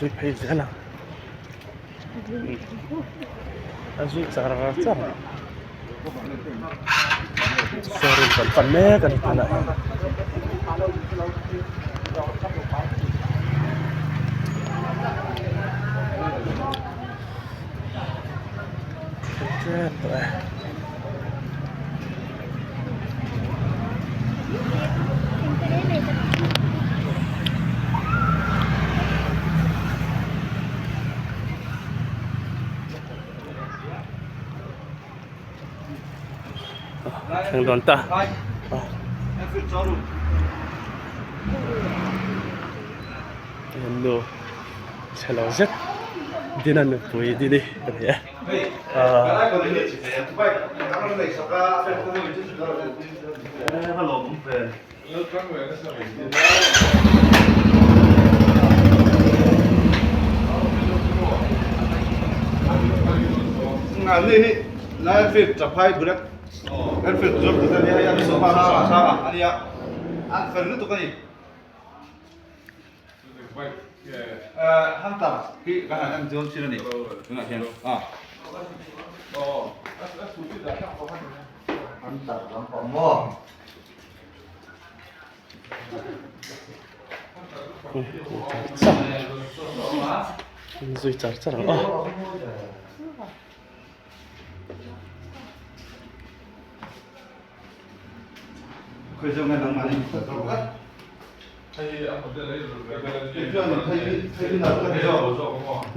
zui phei zel ang a zui char char a showroom kan pan mek a ni tunah hian. Tep tawh e. Thleng dawn ta. Nu chhelo zet dina nupui dini ka ni e. Zui char char ang aw.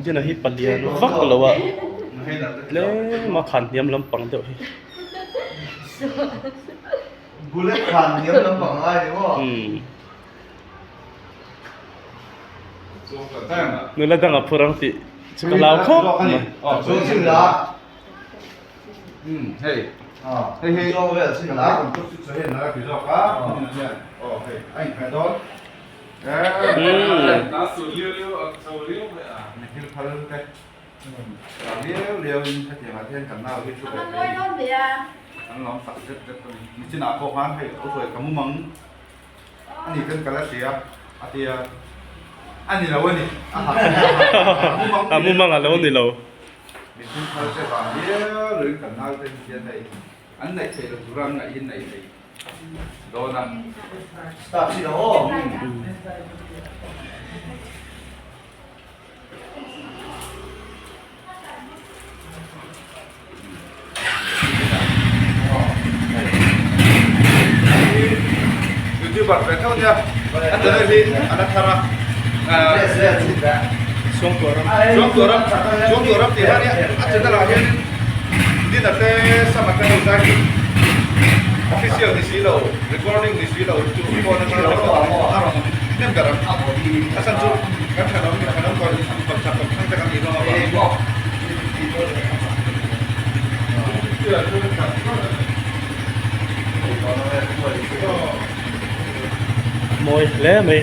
Dinner hi palian vak lo a tlem a khan hniam lampang deuh hi. Nula dang a phur ang tih chu ka hlau khawp mai. A mumang a lo ni lo. Mihring thar te vang viau loin kan nau te hian hei an neih theih loh tura an ngaih hi neih thei dawn a. Start si lo aw. YouTuber ve tho nia a channel hi a la thar a. Suangtuah ram tih hian a channel ah hian dinner te sama te ho zai hi official ni si lo recording ni si lo chu phone atanga record a rawn hnem ber ang a chhan chu kan thenawm thenawm kawmchhak kawmthlang te kan nih hlawm avangin. Mawi hle mai.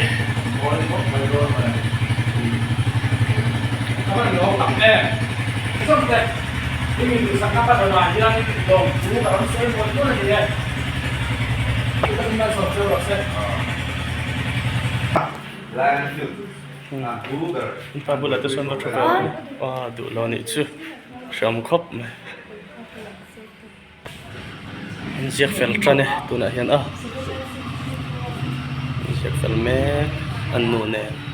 Pa bulah te sawn va thu ve a duh lo anih chu hreawm khawp mai. An ziak fel tan e tunah hian a ziak fel mek an nu nen.